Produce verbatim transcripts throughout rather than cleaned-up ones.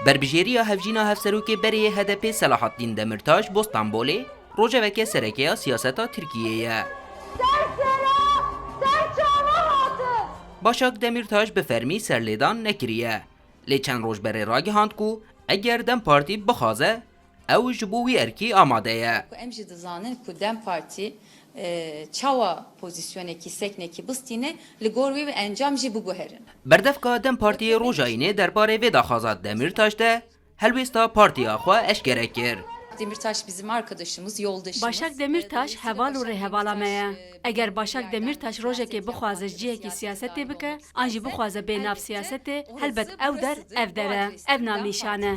Berbijêriya hevjîna hevserokê berê yê H D P Selahattîn Demirtaş bo Stenbolê rojeveke sereke ya siyaseta Tirkiyê ye. Ser sera, ser çava hate. Başak Demirtaş bi fermî serlêdan nekiriye. Lê çend roj berê ragihand ku eger DEM Partî bixwaze, ew ji bo wî erkî amade ye. Ku em jî dizanin ku DEM Partî, e, çawa pozîsyonekî seknekî bistîne, li gor wî encam jî biguherin. Berdevka DEM Partiyê roja Înê derbarê vê daxwaza Demirtaş de helwêsta partiya xwe eşkere kir. Demirtaş bizim arkadaşımız, yoldaşımız. Başak Demirtaş heval û rêhevala me ye. Eger Başak Demirtaş rojekê bixwaze ji cihekî siyasetê bike, an jî bixwaze bê nav siyasetê, helbet ew der, ev der e, ev navnîşan e.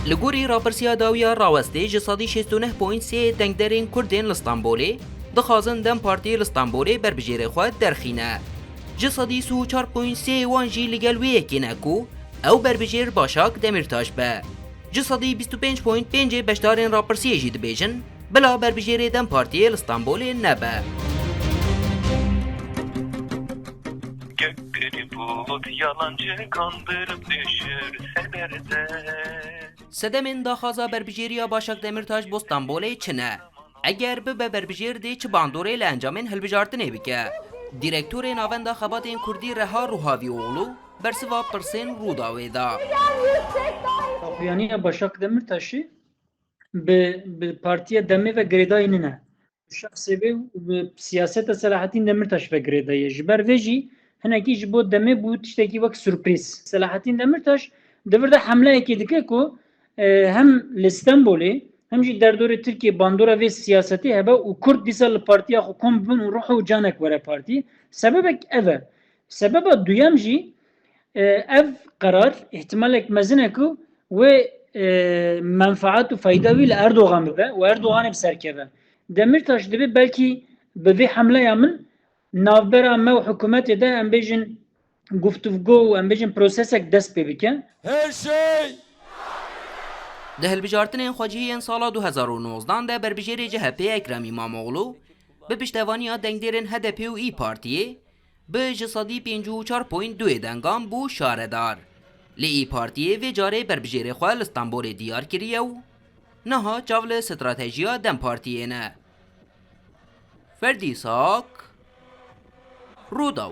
Li gorî rapirsiya dawiya rawestê ji sedî şêst û neh point sê dengderên Kurd ên li Stenbolê dixwazin DEM Partiyê li Stenbolê berbijêrê xwe derxîne. Ji sedî sî û çar point sê wan jî li gel wê yekê ne ku ew berbijêr Başak Demirtaş be. Ji sedî bîst û pênc point pêncê beşdarên rapirsiyê jî dibêjin, bila berbijêrê DEM Partiyê li Stenbolê nebe. Gökleri bulut yalancı kandırıp düşürseler de. Sedemên daxwaza berbijêriya Başak Demirtaş bo Stenbolê çi ne? Eger bibe berbijêr dê çi bandorê li encamên hilbijartinê bike? Direktorê Navenda Xebatên Kurdî Reha Ruhavîoglu bersiva pirsên Rûdawê da. Xapiyaniya Başak Demirtaşê bi, bi partiya DEMê ve girêdayî nîne. Şexsê wê û bi siyaseta Selahattin Demirtaş ve girêdayî ye. Ji ber vê jî hinekî ji bo DEMê bû tiştekî wek surprîz. Selahattin Demirtaş di vir de hemleyekê dike ku, e, hem li Stenbolê hem jî derdorê Tirkiyê bandora vê siyasetê hebe û Kurd dîsa li partiya xwe kom bibin û ruh û canek were partî. Sebebek ev e. Sebeba duyem jî, e, ev qerar îhtimalek mezin e ku wê, e, menfaat û fayda wî li Erdogan bibe û Erdoganê bi ser keve. Demirtaş dibê belkî bi vê hemleya min navbera me û hikûmetê de, em bêjin, guftuvgo û, em bêjin, prosesek dest pê bike. Her şey Di hilbijartinên xwecihî yên sala du hezar û nozdan de berbijêrê C H P Ekrem Îmamoğlu bi piştevaniya dengdêrên H D P û İYİ Partiyê bi ji sedî pêncî û çar point du ê dengan bû şaredar. Lê İYİ Partiyê vê carê berbijêrê xwe li Stenbolê diyar kiriye û niha çav li stratejiya DEM Partiyê ne. Ferdî Sak, Rûdaw.